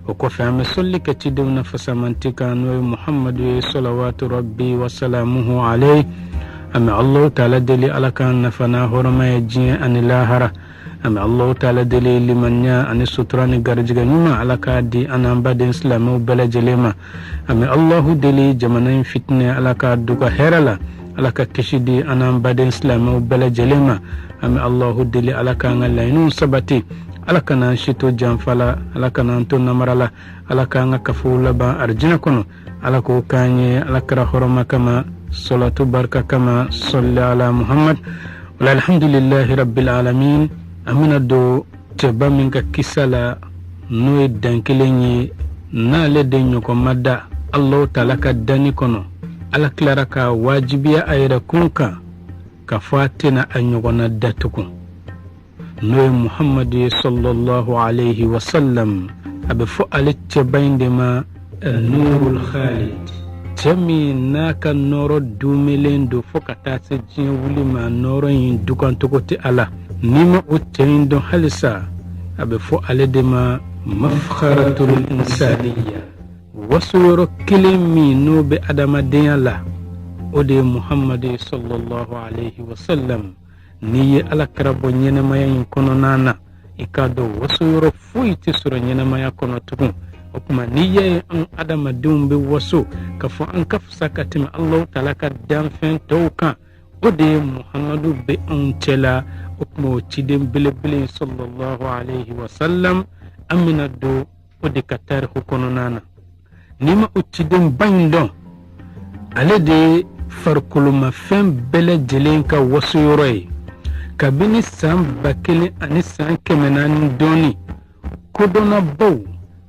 O kɔfɛ, an bɛ sɔli kɛ cidenw na fasamanti kan, n'o ye Muhamadu ye, salawatu rabbi wasalamuhu alayhi. An bɛ Alahu Taala deli, Ala k'an nafa n'a hɔrɔma ye diɲɛ ani lahara. An bɛ Alahu Taala deli, limaniya ani sutura ni garijɛgɛ ɲuman, Ala k'a di an n'an baden silamɛw bɛɛ lajɛlen ma. An bɛ Alahu deli, jamana in fitinɛ, Ala k'a duga hɛrɛ la, Ala ka kisi di an n'an baden silamɛw bɛɛ lajɛlen ma. An bɛ Alahu deli, Ala k'an ka laɲiniw sabati, Ala kana an si to janfa la, Ala kana an to namara la, Ala k'an ka kafow laban arijinɛ kɔnɔ. Ala k'o k'an ye Ala kira hɔrɔma kama, sɔlatu barika kama, sɔli ala Muhammad. Wala alhamdulillahi rabbil alamin. An bɛna don cɛba min ka kisa la, n'o ye dan kelen ye, n'ale de ɲɔgɔn ma da Alahu Taala ka danni kɔnɔ. Ala tilara ka wajibiya a yɛrɛ kun kan k'a fɔ a tɛna a ɲɔgɔnna da tugun, n'o ye Muhammadu ye, sallallahu alayhi wa sallam. A bɛ fɔ ale cɛba in de ma Nurul Khalid, cɛ min n'a ka nɔɔrɔ dumelen don fo ka taa se diɲɛ wuli ma, nɔɔrɔ in dugancogo tɛ a la. N'i ma o cɛ in dɔn halisa, a bɛ fɔ ale de ma mafkharatul insaniya, waso yɔrɔ kelen min n'o bɛ adamadenya la, o de ye Muhammadu ye, sallallahu alayhi wa sallam. N'i ye Ala kira bɔ ɲɛnamaya in kɔnɔna na, i k'a dɔn waso yɔrɔ foyi tɛ sɔrɔ ɲɛnamaya kɔnɔ tugun. O tuma, n'i y'a ye an adamadenw bɛ waso k'a fɔ an ka fisa ka tɛmɛ Alahu Taala ka danfɛn tɔw kan, o de ye Muhamadu bɛ anw cɛ la. O tuma, o ciden belebele, sallallahu alayhi wa sallam, an bɛna don o de ka tariku kɔnɔna na. N'i ma o cidenba in dɔn, ale de ye farikolomafɛn bɛɛ lajɛlen ka waso yɔrɔ ye. Kabini san 1400 dɔɔni, kodɔnnabaw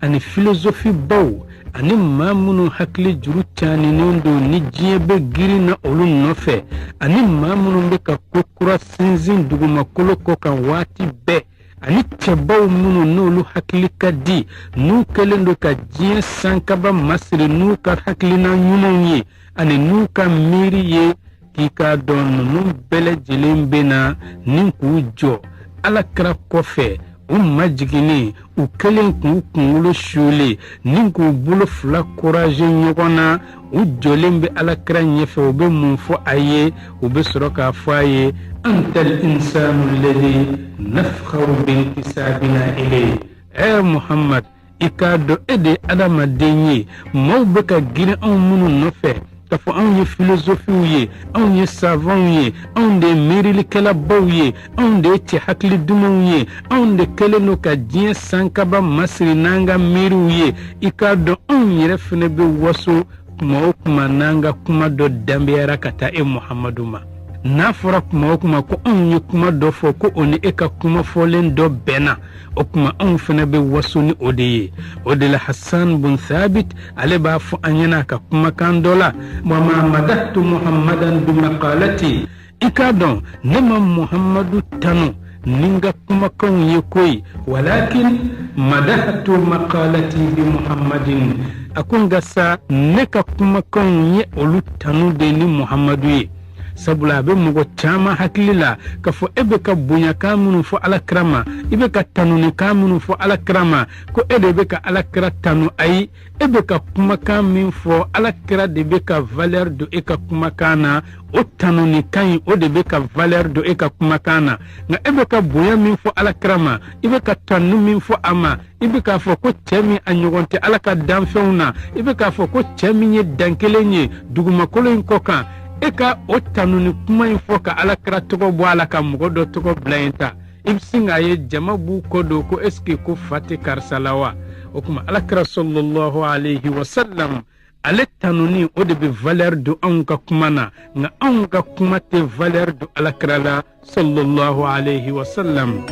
ani filozofibaw ani maa minnu hakili juru caninen don ni diɲɛ bɛ girin na olu nɔfɛ, ani maa minnu bɛ ka ko kura sinsin dugumakolo kɔ kan waati bɛɛ, ani cɛbaw minnu n'olu hakili ka di, n'u kɛlen don ka diɲɛ sankaba masiri n'u ka hakilina ɲumanw ye ani n'u ka miiri ye, k'i k'a dɔn ninnu bɛɛ lajɛlen bɛ na ni k'u jɔ Ala kira kɔfɛ, u majiginnen, u kɛlen k'u kunkolo suuli ni k'u bolo fila croiser ɲɔgɔn na, u jɔlen bɛ Ala kira ɲɛfɛ. U bɛ mun fɔ a ye? U bɛ sɔrɔ k'a fɔ a ye: antal insanu alladhi nafkharu bintisabina ilayhi. Ɛ Muhammad, i k'a dɔn e de ye adamaden ye maaw bɛ ka girin anw minnu nɔfɛ k'a fɔ anw ye filozofiw ye, anw ye savantw ye, anw de ye miirilikɛlabaw ye, anw de ye cɛ hakili dumanw ye, anw de kɛlen don ka diɲɛ sankaba masiri n'an ka miiriw ye. I k'a dɔn anw yɛrɛ fana bɛ waso kuma o kuma n'an ka kuma dɔ danbeyara ka taa e Muhamadu ma. N'a fɔra kuma o kuma ko anw ye kuma dɔ fɔ, ko o ni e ka kuma fɔlen dɔ bɛnna, o tuma anw fana bɛ waso ni o de ye. O de la, Hassan bun Thabit, ale b'a fɔ an ɲɛna a ka kumakan dɔ la: wa ma madahtu Muhammadan bi maqalati. I k'a dɔn ne ma Muhammadu tanu ni n ka kumakanw ye koyi, walakin madahtu maqalati bi Muhammadin. A ko nka sa, ne ka kumakanw ye olu tanu de ni Muhammadu ye. Sabula a bɛ mɔgɔ caman hakili la k'a fɔ e bɛ ka bonyakan minnu fɔ Ala kira ma, i bɛ ka tanunikan minnu fɔ Ala kira ma, ko e de bɛ ka Ala kira tanu. Ayi, e bɛ ka kumakan min fɔ, Ala kira de bɛ ka valeur don e ka kumakan na. O tanunikan in, o de bɛ ka valeur don e ka kumakan na. Nka e bɛ ka bonya min fɔ Ala kira ma, i bɛ ka tanu min fɔ a ma, i bɛ k'a fɔ ko cɛ min a ɲɔgɔn tɛ Ala ka danfɛnw na, i bɛ k'a fɔ ko cɛ min ye dan kelen ye dugumakolo in kɔ kan, e ka o tanuni kuma in fɔ ka Ala kira tɔgɔ bɔ a la ka mɔgɔ dɔ tɔgɔ bila yen ta, i bɛ sin k'a ye jama b'u kɔ don ko est ce que ko fa tɛ karisa la wa? O tuma, Ala kira sallallahu alayhi wa sallam, ale tanuni, o de bɛ valeur don anw ka kuma na, nka anw ka kuma tɛ valeur don Ala kira la, sallallahu alayhi wa sallam.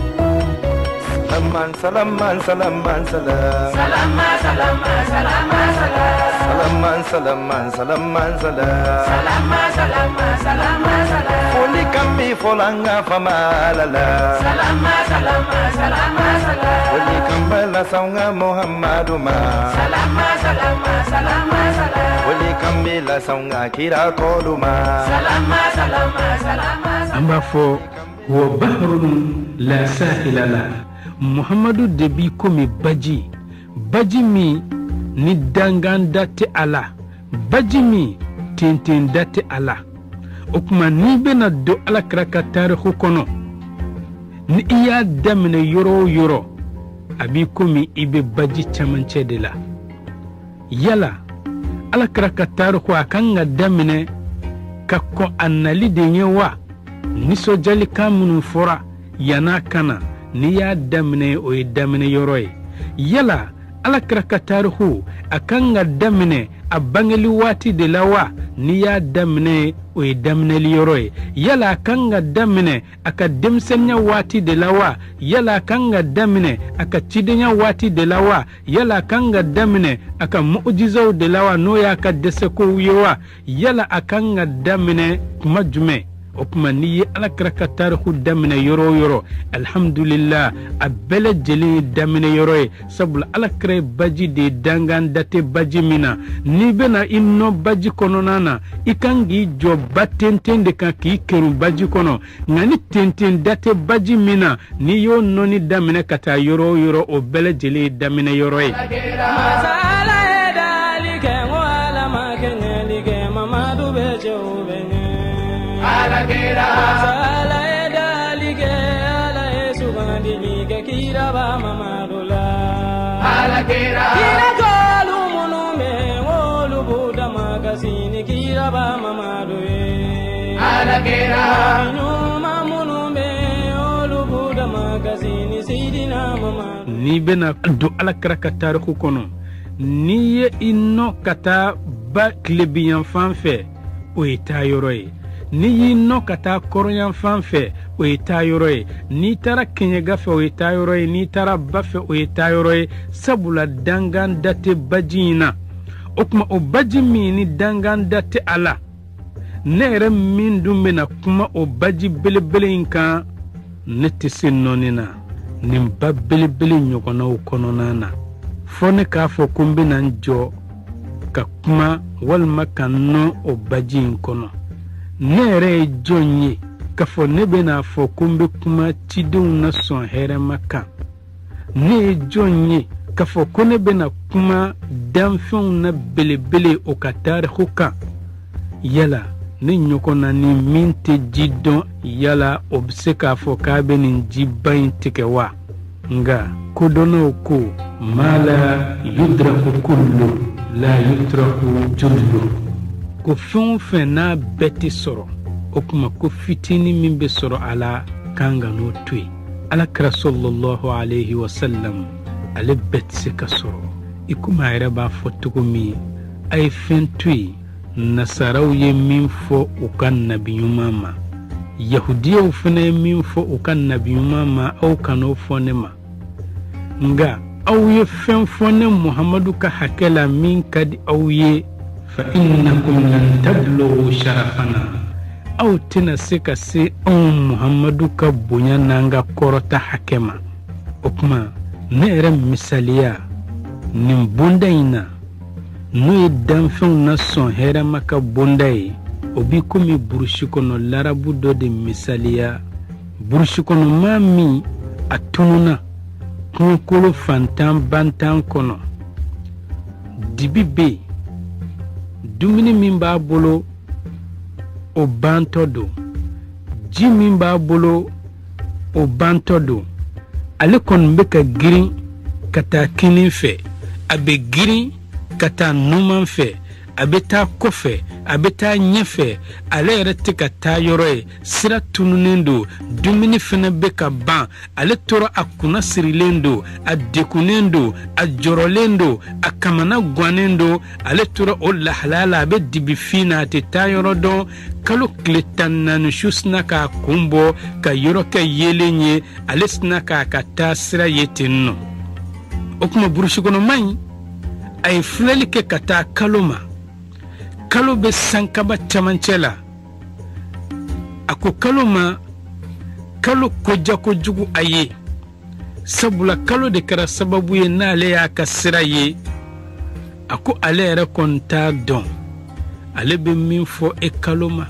Salaman salaman salaman salam. Salama salama salama salam. Salaman salaman salaman salam. Salama salama salama salam. Foli kan bi fɔla an ka fama la la. Salama salama salama salam. Foli kan bɛ lase an ka Muhamadu ma. Salama salama salama salam. Foli kan bɛ lase an ka kira kɔlu ma. Salama salama salama. An b'a fɔ wa bahrun la sahila la. Muhammadu de b'i komi baji. Baji min ni danganda tɛ a la, baji min tentenda tɛ a la. O tuma n'i bɛna don alakira ka tariku kɔnɔ, ni i y'a daminɛ yɔrɔ o yɔrɔ, a b'i komi i bɛ baji camancɛ de la. Yala alakira ka tariku a kan ka daminɛ ka kɔn a nali de ɲɛ wa? Nisɔndiyalikan minnu fɔra yann'a ka na, n'i y'a daminɛ, o ye daminɛ yɔrɔ ye. Yala alakira ka tariku a kan ka daminɛ a bangeli waati de la wa? N'i y'a daminɛ, o ye daminɛli yɔrɔ ye. Yala a kan ka daminɛ a ka denmisɛnninya waati de la wa? Yala a kan ka daminɛ a ka cidenya waati de la wa? Yala a kan ka daminɛ a ka mujizaw de la wa, n'o y'a ka dɛsɛkow ye wa? Yala a kan ka daminɛ kuma jumɛn? O tuma n'i ye alakira ka tariku daminɛ yɔrɔ o yɔrɔ, alihamudulila, a bɛɛ lajɛlen ye daminɛ yɔrɔ ye, sabula alakira ye baji de ye, dangan da tɛ baji min na. N'i bɛna i nɔ baji kɔnɔna na, i kan k'i jɔ ba tenten de kan k'i kerun baji kɔnɔ. Nka ni tenten da tɛ baji min na, n'i y'o nɔni daminɛ ka taa yɔrɔ o yɔrɔ, o bɛɛ lajɛlen ye daminɛ yɔrɔ ye. N'i bɛna don alakira ka tariku kɔnɔ, n'i ye i nɔ ka taa ba tilebinyanfan fɛ, o ye taa yɔrɔ ye. N'i y'i nɔ ka taa kɔrɔnyanfan fɛ, o ye taa yɔrɔ ye. N'i taara kɛɲɛga fɛ, o ye taa yɔrɔ ye. N'i taara ba fɛ, o ye taa yɔrɔ ye, sabula dangan da tɛ baji in na. O tuma o baji min ni dangan da tɛ a la, ne yɛrɛ min dun bɛna kuma o baji belebele in kan, ne tɛ se nɔni na nin ba belebele ɲɔgɔnnaw kɔnɔna na, fɔ ne k'a fɔ ko n bɛna n jɔ ka kuma walima ka nɔ o baji in kɔnɔ. Ne yɛrɛ ye jɔn ye k'a fɔ ne bɛna fɔ ko n bɛ kuma cidenw na sɔn hɛrɛma kan? Ne ye jɔn ye k'a fɔ ko ne bɛna kuma danfɛnw na belebele o ka tariku kan? Yala ne ɲɔgɔn na ni min tɛ ji dɔn, yala o bɛ se k'a fɔ k'a bɛ nin jiba in tigɛ wa? Nka kodɔnnaw ko ma la yudraku kullu la yutraku jullu, ko fɛn o fɛn n'a bɛɛ tɛ sɔrɔ, o tuma ko fitinin min bɛ sɔrɔ a la, kan ka n'o to yen. Alakira sallallahu alayhi wa sallam, ale bɛɛ tɛ se ka sɔrɔ. I komi a yɛrɛ b'a fɔ cogo min, a ye fɛn to yen nasaraw ye min fɔ u ka nabi ɲuman ma, yahudiyaw fana ye min fɔ u ka nabi ɲuman ma, aw kan'o fɔ ne ma. Nka aw ye fɛn fɔ ne Muhamadu ka hakɛ la min ka di aw ye, fa innakum lan tablughu sharafana, aw tɛna se ka se anw Muhamadu ka bonya n'an ka kɔrɔta hakɛ ma. O tuma ne yɛrɛ misaliya nin bonda in na, n'o ye danfɛnw na sɔn hɛrɛma ka bonda ye, o b'i komi burusi kɔnɔ larabu dɔ de misaliya, burusi kɔnɔ maa min a tununna kungokolo fantan bantan kɔnɔ, dibi bɛ yen, dumuni min b'a bolo o bantɔ don, ji min b'a bolo o bantɔ don, ale kɔni bɛ ka girin ka taa kinin fɛ, a bɛ girin ka taa numan fɛ, a bɛ taa kɔfɛ, a bɛ taa ɲɛfɛ, ale yɛrɛ tɛ ka taa yɔrɔ ye, sira tununnen don, dumuni fana bɛ ka ban, ale tora a kunna sirilen don, a degunnen don, a jɔrɔlen don, a kamana gannen don. Ale tora o lahalaya la, a bɛ dibifin na, a tɛ taa yɔrɔ dɔn. Kalo tile 14 su sina k'a kun bɔ ka yɔrɔ kɛ yeelen ye, ale sina k'a ka taa sira ye ten nɔ. O tuma burusikɔnɔma in, a ye filɛli kɛ ka taa kalo ma, kalo bɛ sankaba camancɛ la. A ko kalo ma, kalo koja kojugu a ye, sabula kalo de kɛra sababu ye n'ale y'a ka sira ye. A ko ale yɛrɛ kɔni t'a dɔn ale bɛ min fɔ e kalo ma.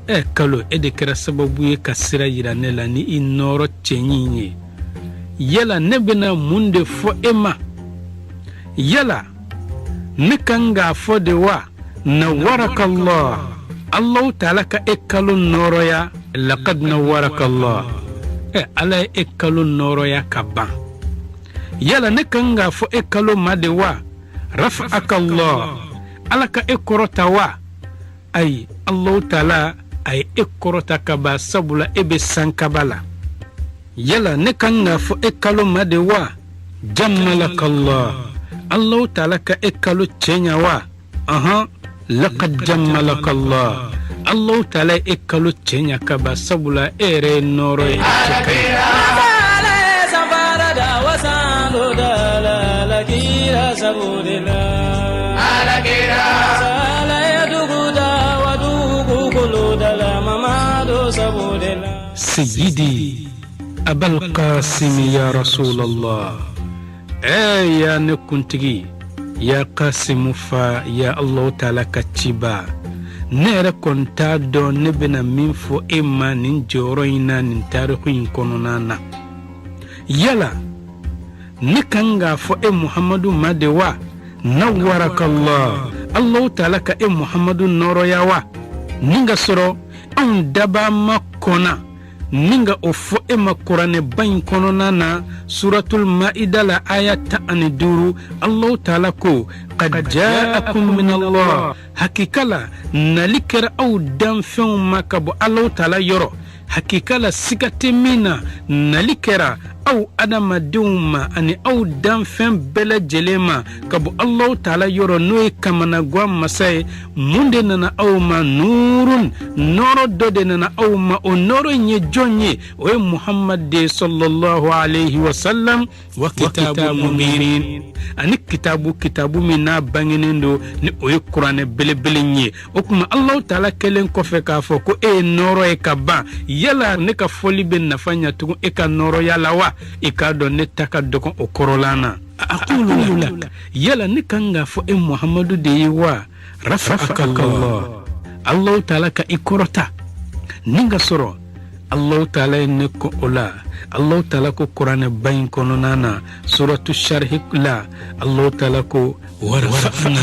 Ɛ kalo, e de kɛra sababu ye ka sira yira ne la ni i nɔɔrɔ cɛɲi ye. Yala ne bɛna mun de fɔ e ma? Yala ne kan k'a fɔ de wa nawarakallah, Allahu taala ka e kalo nɔɔrɔya? Laqad nawarakallah, ɛ Ala ye e kalo nɔɔrɔya ka ban. Yala ne kan k'a fɔ e kalo ma de wa rafa'akallah, Ala ka e kɔrɔta wa? Ayi, Allahu taala a ye e kɔrɔta ka ban, sabula e bɛ sankaba la. Yala ne kan k'a fɔ e kalo ma de wa jammalakallah, Allahu taala ka e kalo cɛɲa wa? Ahan, laqad jammalakallah, Allahu taala ye e kalo cɛɲa ka ban, sabula e yɛrɛ ye nɔɔrɔ ye, e cɛ ka ɲi. Sayyidi Abal Qasim ya Rasulallah, eh ya ne kuntigi, ya Qasimu fa, ya Allahu taala ka ciba, ne yɛrɛ kɔni t'a dɔn ne bɛna min fɔ e ma nin jɔyɔrɔ in na, nin tariku in kɔnɔna na. Yala ne kan k'a fɔ e Muhamadu ma de wa nawarakallah, Allahu taala ka e Muhamadu nɔɔrɔya wa? Ni ka sɔrɔ anw dabaa ma kɔnna ni ka o fɔ e ma kuranɛba in kɔnɔna na, suratul maida la, aya 15, Allahu taala ko qad ja'akum min Allah, hakika la nali kɛra aw danfɛnw ma ka bɔ Allahu taala yɔrɔ. Hakika la siga tɛ min na, nali kɛra aw adamadenw ma ani aw danfɛn bɛɛ lajɛlen ma ka bɔ Allahu taala yɔrɔ, n'o ye kamanagwan masa ye. Mun de nana aw ma? Nurun, nɔɔrɔ dɔ de nana aw ma. O nɔɔrɔ in ye jɔn ye? O ye Muhammad de sallallahu alayhi wa sallam, wa kitabu mubin, ani kitabu, kitabu min n'a bangenen don, ni o ye kuranɛ belebele ye. O tuma Allahu taala kɛlen kɔfɛ k'a fɔ ko e ye nɔɔrɔ ye ka ban, yala ne ka fɔli bɛ nafa ɲa tugun e ka nɔɔrɔya la wa? I k'a dɔn ne ta ka dɔgɔn o kɔrɔlan na. Aqulu lak, yala ne kan k'a fɔ e Muhamadu de ye wa rafa'akallah, Allahu taala ka i kɔrɔta? Ni ka sɔrɔ Allahu taala ye ne kɔn o la, Allahu taala ko kuranɛba in kɔnɔna na, suratu sharhi la, Allahu taala ko warafa'na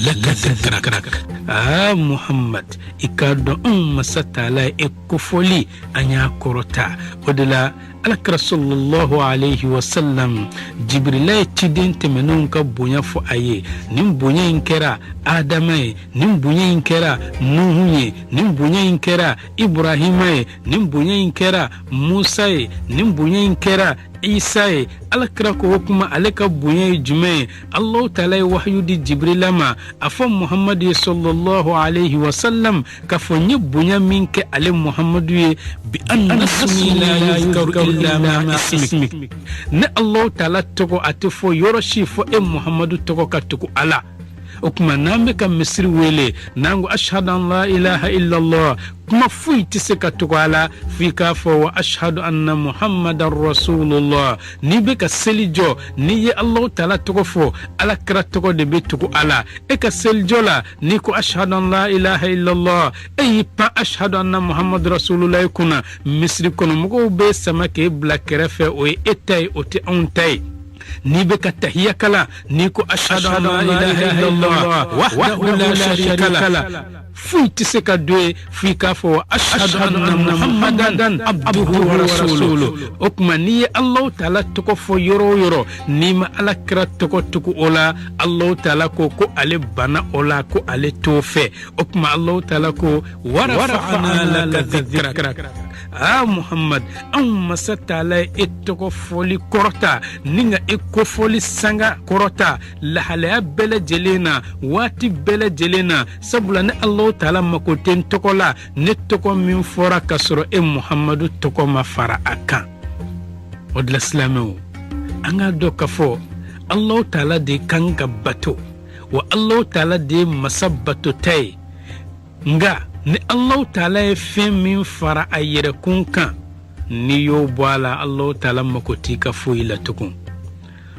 laka dhikrak. Aa Muhammad, i k'a dɔn anw masa taala ye e kofɔli an y'a kɔrɔta. O de la alakira sallallahu alayhi wa sallam, Jibirila ye ciden tɛmɛnenw ka bonya fɔ a ye. Nin bonya in kɛra Adama ye, nin bonya in kɛra Nuhu ye, nin bonya in kɛra Ibrahima ye, nin bonya in kɛra Musa ye, nin bonya in kɛra Isa ye. Alakira ko o kuma ale ka bonya ye jumɛn ye? Allahu taala ye wahayu di Jibirila ma, a fɔ Muhamadu ye sallallahu alayhi wa sallam k'a fɔ n ye bonya min kɛ ale Muhamadu ye, bi anna ismi la yuzkaru illa ma ismik, ne Allahu taala tɔgɔ a tɛ fɔ yɔrɔ si fɔ e Muhamadu tɔgɔ ka tugu a la. O tuma n'an bɛ ka misiri wele, n'an ko ashhadu an la ilaha illallah, kuma foyi tɛ se ka tugu a la f'i k'a fɔ wa ashhadu anna muhammadan rasulullah. N'i bɛ ka seli jɔ, n'i ye Allahu taala tɔgɔ fɔ, ala kira tɔgɔ de bɛ tugu a la. E ka selijɔ la, n'i ko ashhadu an la ilaha illallah, e y'i pan ashhadu anna muhammadu rasulullah kunna, misiri kɔnɔ mɔgɔw bɛ sama k'e bila kɛrɛfɛ. O ye e ta ye, o tɛ anw ta ye. N'i bɛ ka tahiya kalan, n'i ko ashhadu an la ilaha illallah wahdahu la sharika la, foyi tɛ se ka don yen f'i k'a fɔ ashhadu anna muhammadan abduhu wa rasuluhu. O tuma n'i ye Allahu taala tɔgɔ fɔ yɔrɔ o yɔrɔ, n'i ma ala kira tɔgɔ tugu o la, Allahu taala ko ko ale banna o la, ko ale t'o fɛ. O tuma Allahu taala ko wa rafa'na laka dhikrak. Aa Muhammad, anw masa taala ye e tɔgɔ fɔli kɔrɔta ni ka e kofɔli sanga kɔrɔta lahalaya bɛɛ lajɛlen na, waati bɛɛ lajɛlen na, sabula ne Allahu taala mako tɛ n tɔgɔ la, ne tɔgɔ min fɔra ka sɔrɔ e Muhammadu tɔgɔ ma fara a kan. O de la silamɛw, an k'a dɔn k'a fɔ Allahu taala de kan ka bato, wa Allahu taala de ye masa batota ye. Nka ni Allahu taala ye fɛn min fara a yɛrɛkun kan, n'i y'o bɔ a la, Allahu taala mako t'i ka foyi la tugun.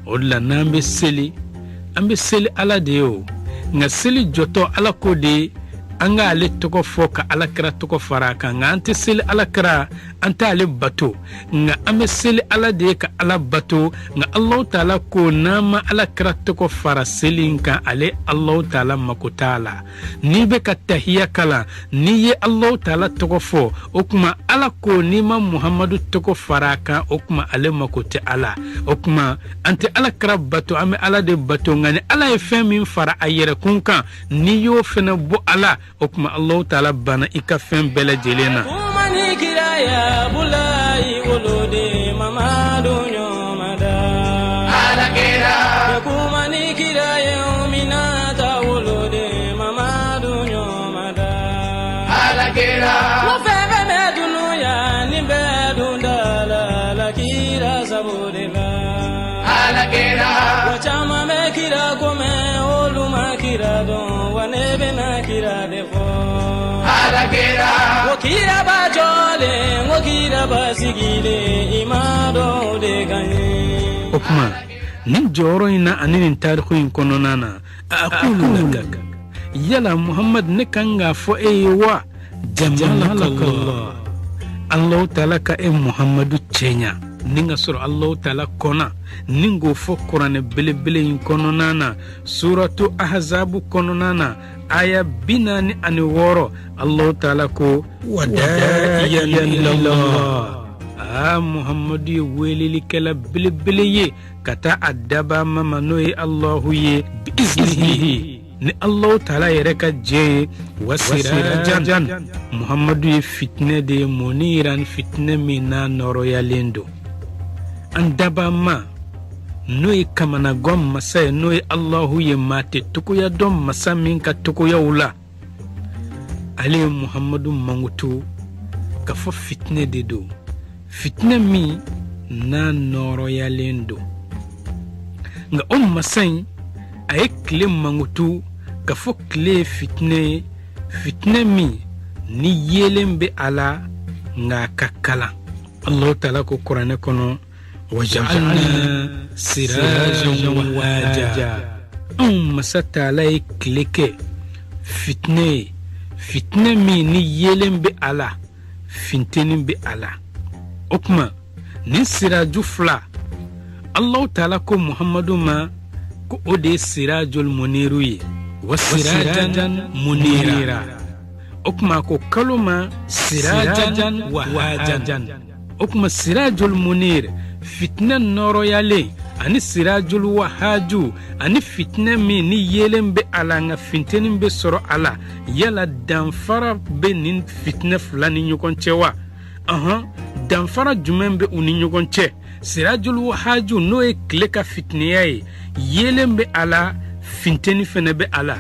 O de la n'an bɛ seli, an bɛ seli Ala de ye o. Nka seli jɔtɔ, Ala ko de ye An k'ale tɔgɔ fɔ ka alakira tɔgɔ fara a kan, nka an tɛ seli alakira, an t'ale bato, nka an bɛ seli ala de ye ka ala bato. Nka Alahu taala ko n'an ma alakira tɔgɔ fara seli in kan, ale Alahu taala mako t'a la. N'i bɛ ka tahiya kalan, n'i ye Alahu taala tɔgɔ fɔ, o tuma ala ko n'i ma Muhamadu tɔgɔ fara a kan, o tuma ale mako tɛ a la. O tuma an tɛ alakira bato, an bɛ ala de bato. Nka ni ala ye fɛn min fara a yɛrɛkun kan, n'i y'o fɛnɛ bɔ a la, o tuma Alahu taala banna i ka fɛn bɛɛ lajɛlen na. O tuma nin jɔyɔrɔ in na ani nin tariku in kɔnɔna na, a aqulu lak, yala Muhammad, ne kan k'a fɔ e ye wa? Jamalakallah, Alahu taala ka e Muhammadu cɛɲa ni ka sɔrɔ Alahu taala kɔnna ni k'o fɔ kuranɛ belebele in kɔnɔna na, suratu Ahzabu kɔnɔna na, aya 46, Alahu taala ko wada'iyan ilallah. Aa, Muhammadu ye welelikɛla belebele ye ka taa a daba ma ma, n'o ye Alahu ye, biiznihi, ni Alahu taala yɛrɛ ka jɛ ye, wa sirajan, Muhammadu ye fitinɛ de ye, muniran, fitinɛ min n'a nɔrɔyalen don. An daba ma, n'o ye kamanagwan masa ye, n'o ye Alahu ye, maa tɛ togoya dɔn masa min ka togoyaw la, ale ye Muhammadu mankutu ka fɔ fitinɛ de don, fitinɛ min n'a nɔrɔyalen don. Nka o masa in, a ye tile mankutu ka fɔ tile ye fitinɛ ye, fitinɛ min ni yeelen bɛ a la, nka a ka kalan. Alahu taala ko kuranɛ kɔnɔ, waja'alna sirajan wahaja, anw masa taala ye tile kɛ fitinɛ ye, fitinɛ min ni yeelen bɛ a la, finteni bɛ a la. O tuma nin siraju fila, Alahu taala ko Muhammadu ma ko o de ye sirajul muniru ye, wa sirajan munira. O tuma ko kalo ma sirajan wahajan. O tuma sirajul munir, fitinɛ nɔrɔyalen, ani sirajul wahaju, ani fitinɛ min ni yeelen bɛ a la nka finteni bɛ sɔrɔ a la. Yala danfara bɛ nin fitinɛ fila ni ɲɔgɔn cɛ wa? Ɔhɔn, danfara jumɛn bɛ u ni ɲɔgɔn cɛ? Sirajul wahaju, n'o ye tile ka fitinɛya ye, yeelen bɛ a la, finteni fɛnɛ bɛ a la.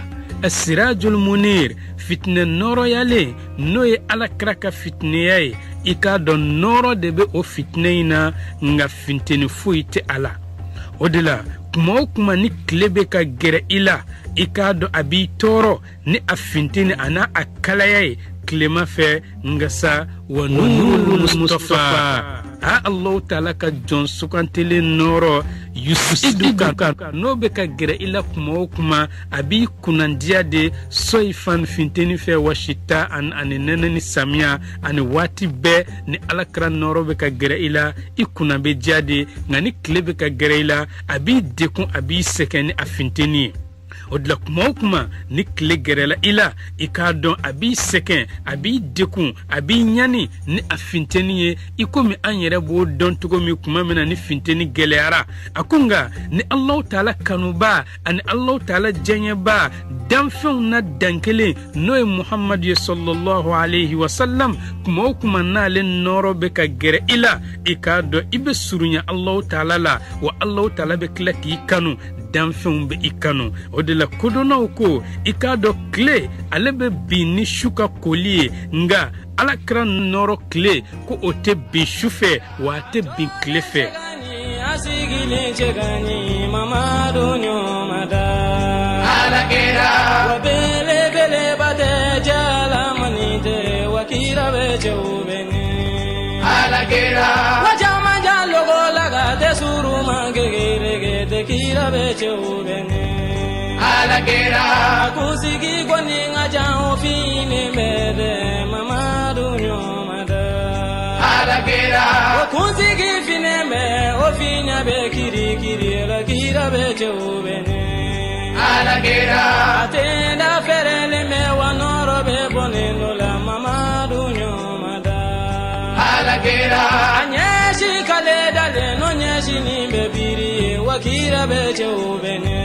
Sirajul munir, fitinɛ nɔrɔyalen, n'o ye alakira ka fitinɛya ye, i k'a dɔn nɔrɔ de bɛ o fitinɛ in na, nka finteni foyi tɛ a la. O de la kuma o kuma ni tile bɛ ka gɛrɛ i la, i k'a dɔn a b'i tɔɔrɔ ni a finteni a n'a a kalaya ye tilema fɛ. Nka sa, wa nurul mustafa, a Alahu taala ka jɔn sugantilen nɔɔrɔ, yusiduka, n'o bɛ ka gɛrɛ i la kuma o kuma, a b'i kunnandiya de sɔyifan, finteni fɛ, wa sita, ani nɛnɛ ni samiya, ani waati bɛɛ ni alakira nɔɔrɔ bɛ ka gɛrɛ i la, i kunna bɛ diya de. Nka ni tile bɛ ka gɛrɛ i la, a b'i dekun, a b'i sɛgɛn ni a finteni ye. O de la kuma o kuma ni tile gɛrɛla i la, i k'a dɔn a b'i sɛgɛn, a b'i dekun, a b'i ɲani ni a finteni ye, i komi an yɛrɛ b'o dɔn cogo min kuma min na ni finteni gɛlɛyara. A ko nka ni Alahu taala kanuba ani Alahu taala diyaɲɛba, danfɛnw na dan kelen, n'o ye Muhamadu ye sallallahu alayhi wa sallam, kuma o kuma n'ale nɔɔrɔ bɛ ka gɛrɛ i la, i k'a dɔn i bɛ surunya Alahu taala la, wa Alahu taala bɛ tila k'i kanu, danfɛnw bɛ i kanu. O de la kodɔnnaw ko i k'a dɔn tile ale bɛ bin ni su ka koli ye, nka alakira nɔɔrɔ tile ko o tɛ bin su fɛ, wa a tɛ bin tile fɛ. Alakira. A kunsigi kɔni ka jan o finnen bɛ dɛ Mamadu ɲɔgɔn Alakira. O kunsigi finnen bɛ o finya bɛ kirikiri la kira bɛ cɛw bɛ ne. Alakira. A tenda fɛrɛlen bɛ wa nɔrɔ bɛ bɔnnen dɔ la Mamadu ɲɔgɔn Alakira. A ɲɛsin k'ale dalen n'o ɲɛsinnin bɛ biri ye wa kira bɛ cɛw bɛ ne.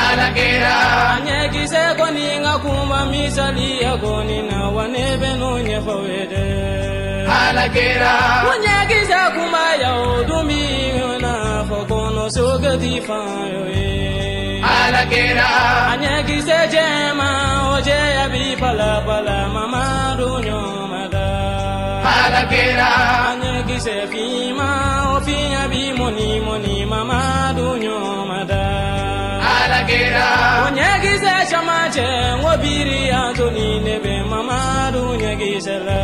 Alakira. A ɲɛkisɛ kɔni ka kunba misaliya kɔni na wa ne bɛ n'o ɲɛfɔ aw ye dɛ. Alakira. O ɲɛkisɛ kunbaya o dun bi n'a fɔ kɔnɔ sokɛti fan y'o ye. Alakira. A ɲɛkisɛ jɛman o jɛya bi palapala Mamadu ɲɔgɔn Alakira. A ɲɛkisɛ finman o finya bi mɔni mɔni Mamadu ɲɔgɔn Alakira. O ɲɛkisɛ camancɛ n ko biri Antoni ne bɛ Mamadu ɲɛkisɛ la.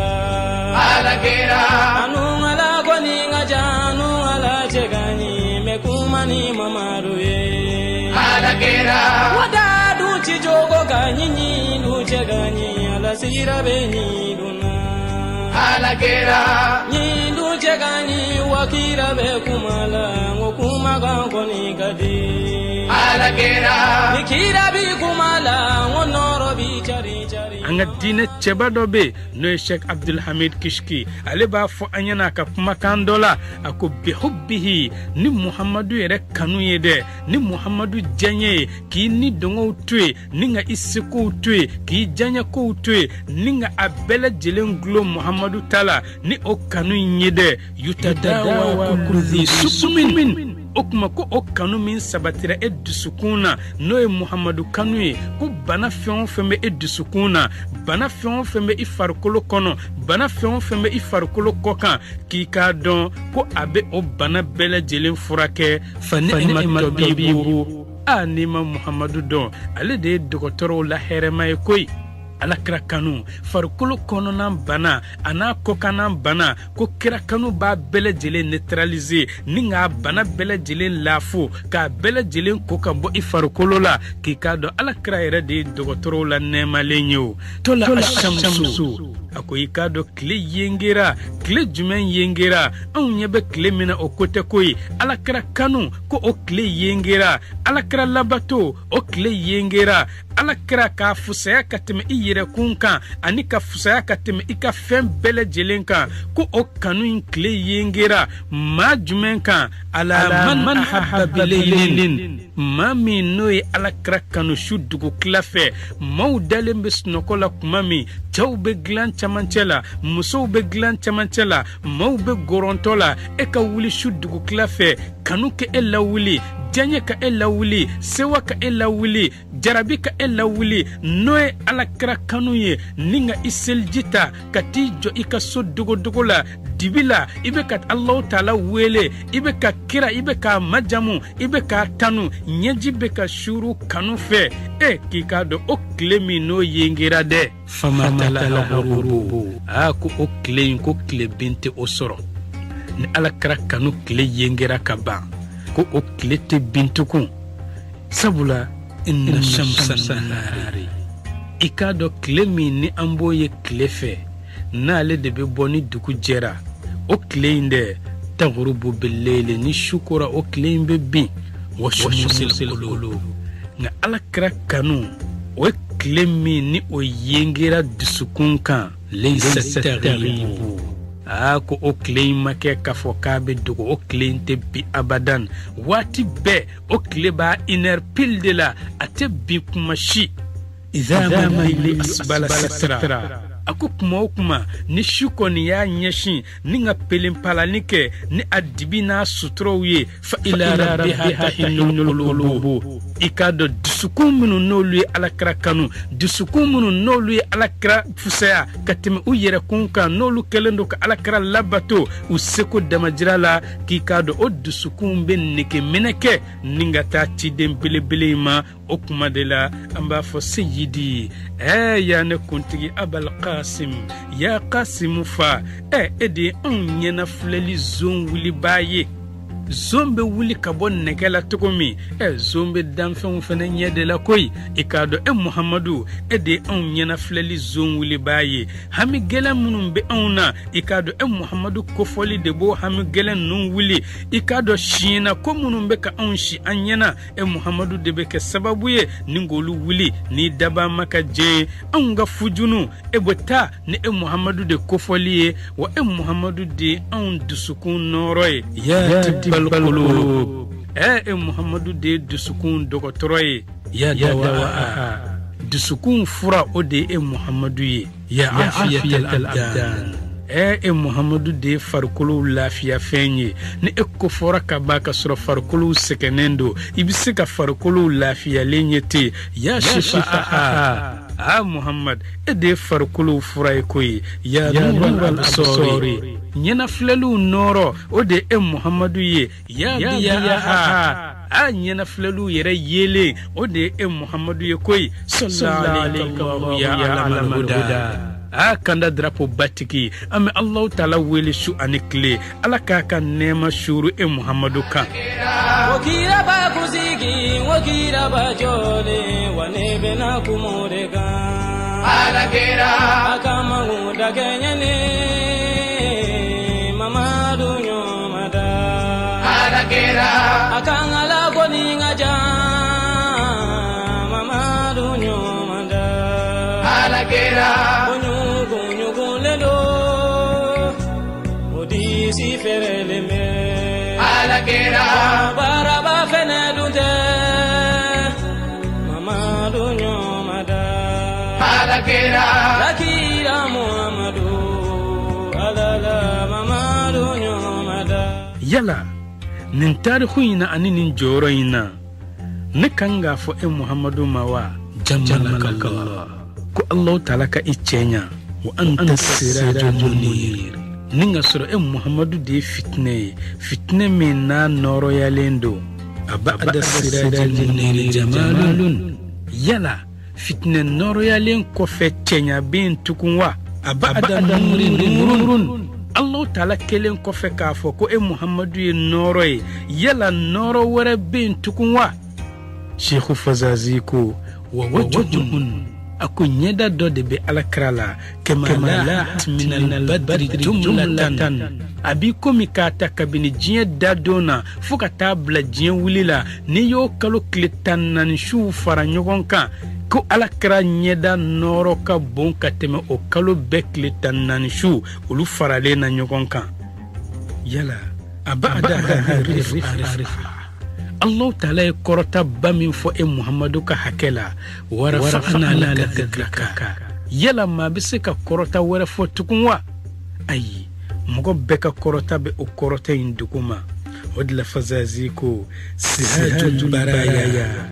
Alakira. Anu ala kɔni ka jan anu ala cɛ ka ɲi n bɛ kuma ni Mamadu ye. Alakira. Wada dun ci jogo ka ɲi ɲi dun cɛ ka ɲi ala sira bɛ ɲi dun na. Alakira. Ɲi dun cɛ ka ɲi wa kira bɛ kuma la n ko kumakan kɔni ka di. Alakira. Ni kira bi kuma la n ko nɔrɔ bi cari cari. An ka diinɛ cɛba dɔ bɛ yen n'o ye Sheikh Abdulhamid Kishki, ale b'a fɔ an ɲɛna a ka kumakan dɔ la, a ko bihubbihi, ni Muhamadu yɛrɛ kanu ye dɛ, ni Muhamadu diyaɲɛ ye, k'i ni dɔngɔw to yen, ni ka i sekow to yen, k'i diyaɲɛkow to yen, ni ka a bɛɛ lajɛlen gulon Muhamadu ta la, ni o kanu in ye dɛ, yutadawa kullu sukumin. O kuma ko o kanu min sabatira e dusukun na, n'o ye Muhamadu kanu ye, ko bana fɛn o fɛn bɛ e dusukun na, bana fɛn o fɛn bɛ i farikolo kɔnɔ, bana fɛn o fɛn bɛ i farikolo kɔ kan, k'i k'a dɔn ko a bɛ o bana bɛɛ lajɛlen furakɛ. Fa ni'ma tabibu, a n'i ma Muhamadu dɔn, ale de ye dɔgɔtɔrɔw la hɛrɛma ye koyi. Alakira kanu, farikolo kɔnɔna bana a n'a kɔkanna bana, ko kira kanu b'a bɛɛ lajɛlen neutraliser, ni k'a bana bɛɛ lajɛlen lafo, k'a bɛɛ lajɛlen ko ka bɔ i farikolo la, k'i k'a dɔn alakira yɛrɛ de ye dɔgɔtɔrɔw la nɛɛmalen ye. O tola ashamsu, a ko i k'a dɔn tile yengera, tile jumɛn yengera, anw ɲɛ bɛ tile min na o ko tɛ koyi. Alakira kanu ko o tile yengera, alakira labato o tile yengera, alakira k'a fusaya ka tɛmɛ i yɛrɛkun kan ani ka fusaya ka tɛmɛ i ka fɛn bɛɛ lajɛlen kan, ko o kanu in tile yengera maa jumɛn kan? Ala man ahabba bilaylin, maa min n'o ye alakira kanu su dugukila fɛ, maaw dalen bɛ sunɔgɔ la kuma min, cɛw bɛ dilan camancɛ la, musow bɛ dilan camancɛ la, maaw bɛ gɔrɔntɔ la, e ka wuli su dugukila fɛ, kanu kɛ e lawuli, diyaɲɛ ka e lawuli, sewa ka e lawuli, jarabi ka e lawuli, n'o ye alakira kanu ye, ni ka i seliji ta ka t'i jɔ i ka so dogodogo la dibi la, i bɛ ka Alahu Taala wele, i bɛ ka kira, i bɛ k'a majamu, i bɛ k'a tanu, ɲɛji bɛ ka suuru kanu fɛ, e k'i k'a dɔn o tile min n'o yengera dɛ, famatala hurubu, a ko o tile in ko tile bin tɛ o sɔrɔ. Ni alakira kanu tile yengera ka ban, ko o tile tɛ bin tugun, sabula inna shamsa nahari, i k'a dɔn tile min ni an b'o ye tile fɛ, n'ale de bɛ bɔ ni dugu jɛra, o tile in dɛ, tagurubu bileyili, ni su kora o tile in bɛ bin, wa sumusil qulub. Nka alakira kanu o ye tile min ni o yengera dusukun kan, laysa taghibu, a ko o tile in ma kɛ k'a fɔ k'a bɛ dogo, o tile in tɛ bin abadan, waati bɛɛ o tile b'a une heure pile de la, a tɛ bin kuma si. Idha ma laylu asbala sitra, a ko kuma o kuma ni su kɔni y'a ɲɛsin ni ka pelenpalani kɛ ni a dibi n'a suturaw ye, fa ila rabbiha tahinnul qulubu, i k'a dɔn dusukun minnu n'olu ye alakira kanu, dusukun minnu n'olu ye alakira fusaya ka tɛmɛ u yɛrɛkun kan, n'olu kɛlen don ka alakira labato u seko damajira la, k'i k'a dɔn o dusukun bɛ nege minɛ kɛ ni ka taa ciden belebele in ma. O kuma de la an b'a fɔ seyidi, ɛ ya ne kuntigi Abal Qasim, ya Qasimu fa, ɛ e de ye anw ɲɛna filɛli zon wulibaa ye. Zon bɛ wuli ka bɔ nɛgɛ la cogo min, ɛ zon bɛ danfɛnw fɛnɛ ɲɛ de la koyi. I k'a dɔn, e Muhamadu, e de ye anw ɲɛnafilɛli zon wulibaa ye. Hami gɛlɛn minnu bɛ anw na, i k'a dɔn, e Muhamadu kofɔli de b'o hami gɛlɛn ninnu wuli. I k'a dɔn, siɲɛna ko minnu bɛ ka anw si an ɲɛna, e Muhamadu de bɛ kɛ sababu ye ni k'olu wuli n'i dabaa ma ka jɛ ye. Anw ka fujunu, e bɛ taa ni e Muhamadu de kofɔli ye, wa e Muhamadu de ye anw dusukun nɔɔrɔ ye. Ya tibbal qulub, e Muhamadu de ye dusukun dɔgɔtɔrɔ ye. Ya dawaaha, dusukun fura, o de ye e Muhamadu ye. Ya afiyatal abdan, e Muhamadu de ye farikolow lafiyafɛn ye. Ni e kofɔra ka ban ka sɔrɔ farikolow sɛgɛnnen don, i bɛ se ka farikolow lafiyalen ye ten. Ya shifaaha, a Muhammad, e de ye farikolow fura ye koyi. Ya nural absori, ɲɛnafilɛliw nɔɔrɔ, o de ye e Muhamadu ye. Ya diyaha, a ɲɛnafilɛliw yɛrɛ yeelen, o de ye e Muhamadu ye koyi. Sallallahu ya alamal huda, a kanda drapo batigi, an bɛ Alahu taala wele su ani tile, Ala k'a ka nɛɛma suuru e Muhamadu kan. O kiraba kunsigi, o kiraba jɔlen, wa ne bɛna kuma o de kan. Ala kira. A ka mangun dakɛɲɛnen, Mamadu ɲɔmada. Ala kira. A kan ala ko ni ka jan, Mamadu ɲɔmada. Ala kira. O ɲugun ɲugunlen don, o disi fɛrɛlen bɛ. Ala kira. Baaraba fɛnɛ dun tɛ, Mamadu ɲɔmada. Ala kira. Lakira Muhamadu, alala Mamadu ɲɔmada. Yala nin tariku in na ani nin jɔyɔrɔ in na, ne kan k'a fɔ e Muhamadu ma wa jamalakallah, ko Alahu taala ka i cɛɲa, wa anta sirajul munir, ni ka sɔrɔ e Muhamadu de ye fitinɛ ye, fitinɛ min n'a nɔrɔyalen don. A ba'da sirajul munir jamalun, yala fitinɛ nɔrɔyalen kɔfɛ cɛɲa bɛ yen tugun wa? A ba'da nuri nurun, Alahu taala kelen kɔfɛ k'a fɔ ko e Muhamadu ye nɔɔrɔ ye, yala nɔɔrɔ wɛrɛ bɛ yen tugun wa? Seku Fazazi ko wa wajhun, a ko ɲɛda dɔ de bɛ Ala kira la, kama lahat minal badri jumlatan, a b'i komi k'a ta kabini diɲɛ dadon na fo ka taa bila diɲɛ wuli la, n'i y'o kalo tile 14 suw fara ɲɔgɔn kan, ko Ala kira ɲɛda nɔɔrɔ ka bon ka tɛmɛ o kalo bɛɛ tile 14 su olu faralen na ɲɔgɔn kan. Yala a ba'da rifa, Allahu taala ye kɔrɔtaba min fɔ e Muhamadu ka hakɛ la, wa rafa'na laka dhikraka, yala maa bɛ se ka kɔrɔta wɛrɛ fɔ tugun wa? Ayi, mɔgɔ bɛɛ ka kɔrɔta bɛ o kɔrɔta in dugu ma. O de la Fazazi ko sirajul baraya,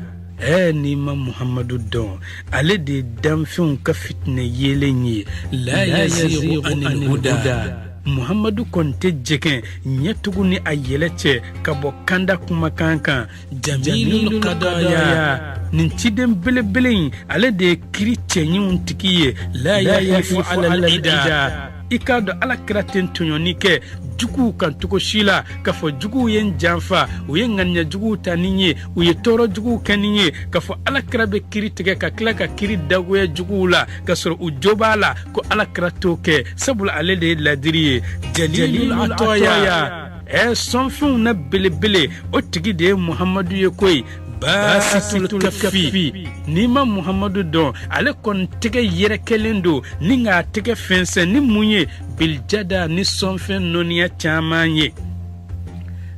n'i ma Muhamadu dɔn, ale de ye danfɛnw ka fitinɛ yeelen ye. La yazigu anil huda, Muhamadu kɔni tɛ jɛgɛn ɲɛtugu ni a yɛlɛ cɛ ka bɔ kanda kumakan kan. Jamilul qadaya, nin ciden belebele in, ale de ye kiri cɛɲiw tigi ye. La yahifu alal ida, i k'a dɔn Ala kira tɛ tɔɲɔni kɛ juguw kan cogo si la, k'a fɔ juguw ye n janfa, u ye ŋaniya juguw ta ni ye, u ye tɔɔrɔ juguw kɛ ni ye, k'a fɔ Ala kira bɛ kiri tigɛ ka tila ka kiri dagoya juguw la k'a sɔrɔ u jo b'a la, ko Ala kira t'o kɛ, sabula ale de ye ladiri ye. Jalilul atɔya, sɔnfɛnw na belebele, o tigi de ye Muhamadu ye koyi. Basitul kafi, n'i ma Muhamadu dɔn, ale kɔni tɛgɛ yɛrɛkɛlen don ni k'a tɛgɛ fɛnsɛn ni mun ye, biljada, ni sɔnfɛn nɔniya caman ye.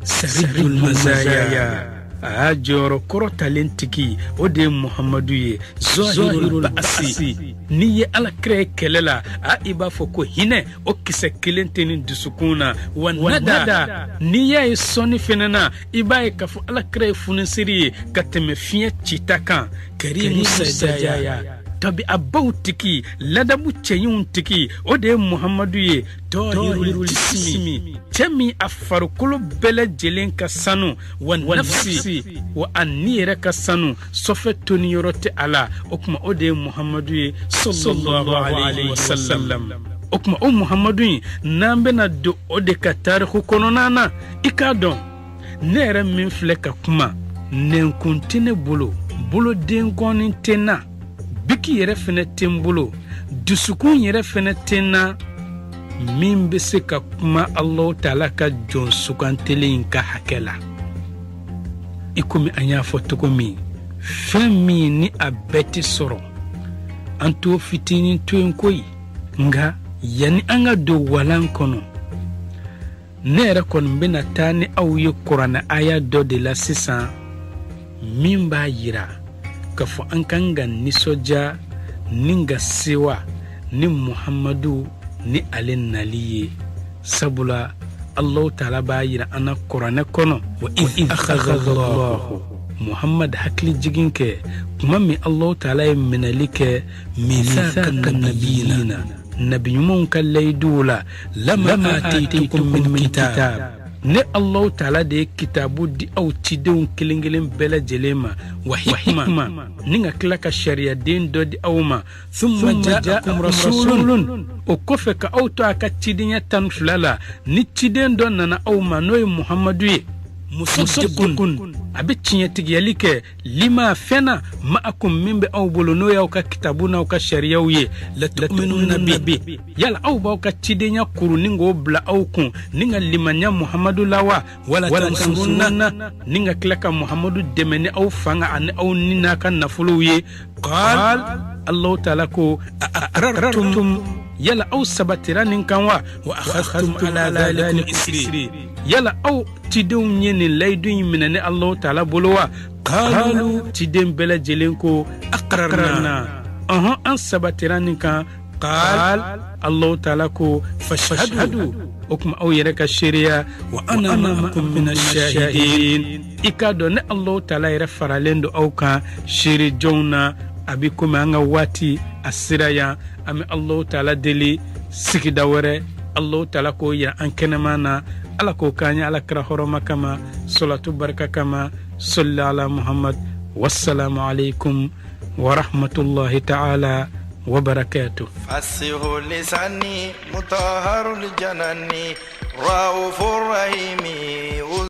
Sarijul mazaya, a jɔyɔrɔ kɔrɔtalen tigi, o de ye Muhamadu ye. Zahirul ba'asi, n'i ye Ala kira ye kɛlɛ la, a i b'a fɔ ko hinɛ o kisɛ kelen tɛ nin dusukun na. Wa nada, n'i y'a ye sɔnni fɛnɛ na, i b'a ye k'a fɔ Ala kira ye funisiri ye ka tɛmɛ fiɲɛ cita kan. Karimu sajaya, tabi'abaw tigi, ladabu cɛɲiw tigi, o de ye Muhamadu ye. Tɔhirul jisimi, cɛ min a farikolo bɛɛ lajɛlen ka sanu, wa nafsi, wa a ni yɛrɛ ka sanu, sɔfɛ toni yɔrɔ tɛ a la. O tuma o de ye Muhamadu ye, sallallahu alayhi wa sallam. O tuma o Muhamadu in, n'an bɛna don o de ka tariku kɔnɔna na, i k'a dɔn Ne yɛrɛ min filɛ ka kuma, nɛnkun tɛ ne bolo, bolodenkɔni tɛ n na, biki yɛrɛ fɛnɛ tɛ n bolo, dusukun yɛrɛ fɛnɛ tɛ n na min bɛ se ka kuma Alahu taala ka jɔn sugantelen in ka hakɛ la. I komi an y'a fɔ cogo min, fɛn min ni a bɛɛ tɛ sɔrɔ, an t'o fitinin to yen koyi. Nka yanni an ka don walan kɔnɔ, ne yɛrɛ kɔni bɛna taa ni aw ye kuranɛ aya dɔ de la sisan min b'a yira k'a fɔ an kan ka nisɔndiya ni ka sewa ni Muhamadu ni ale nali ye, sabula Alahu taala b'a yira an na kuranɛ kɔnɔ, wa iz akhadha Allahu. Muhammad hakili jigin kɛ tuma min Alahu taala ye minɛli kɛ mithaqan nabiyina, nabi ɲumanw ka layiduw la, lama ataytukum min kitab, ne Alahu taala de ye kitabu di aw cidenw kelen kelen bɛɛ lajɛlen ma, wa hikma, ni ka tila ka sariyaden dɔ di aw ma, thumma ja'akum rasulun, o kɔfɛ ka aw to a ka cidenya 12 la, ni ciden dɔ nana aw ma n'o ye Muhamadu ye, musaddiqun, a bɛ tiɲɛtigiyali kɛ lima fɛn na ma'akum min bɛ aw bolo n'o y'aw ka kitabu n'aw ka sariyaw ye, latu'minunna bi, yala aw b'aw ka cidenya kuru ni k'o bila aw kun ni ka limaniya Muhamadu la wa, wala tansurunna, ni ka tila ka Muhamadu dɛmɛ ni aw fanga ani aw ni n'a ka nafolow ye. Qal, Allahu taala ko a aqrartum, yala aw sabatira nin kan wa, wa akhadhtum ala dhalikum isri, yala aw cidenw ye nin layidu in minɛ ne Allahu taala bolo wa? Qalu, ciden bɛɛ lajɛlen ko aqrarna, ɔhɔn, an sabatira nin kan. Qal, Allahu taala ko fashhadu, o tuma aw yɛrɛ ka seereya, wa ana ma'akum mina shahidin, i k'a dɔn ne Allahu taala yɛrɛ faralen don aw kan seere jɔnw na. A bɛ komi an ka waati a sera yan, an bɛ Allahu taala deli sigida wɛrɛ Allahu taala k'o yira an kɛnɛma na, Ala k'o k'an ye Ala kira hɔrɔma kama, salatu barika kama, salli ala Muhammad, wassalamu alaikum wa rahmatullahi ta'ala wa barakatuh. Fasihu lisani mutahharul janani raufur rahimi.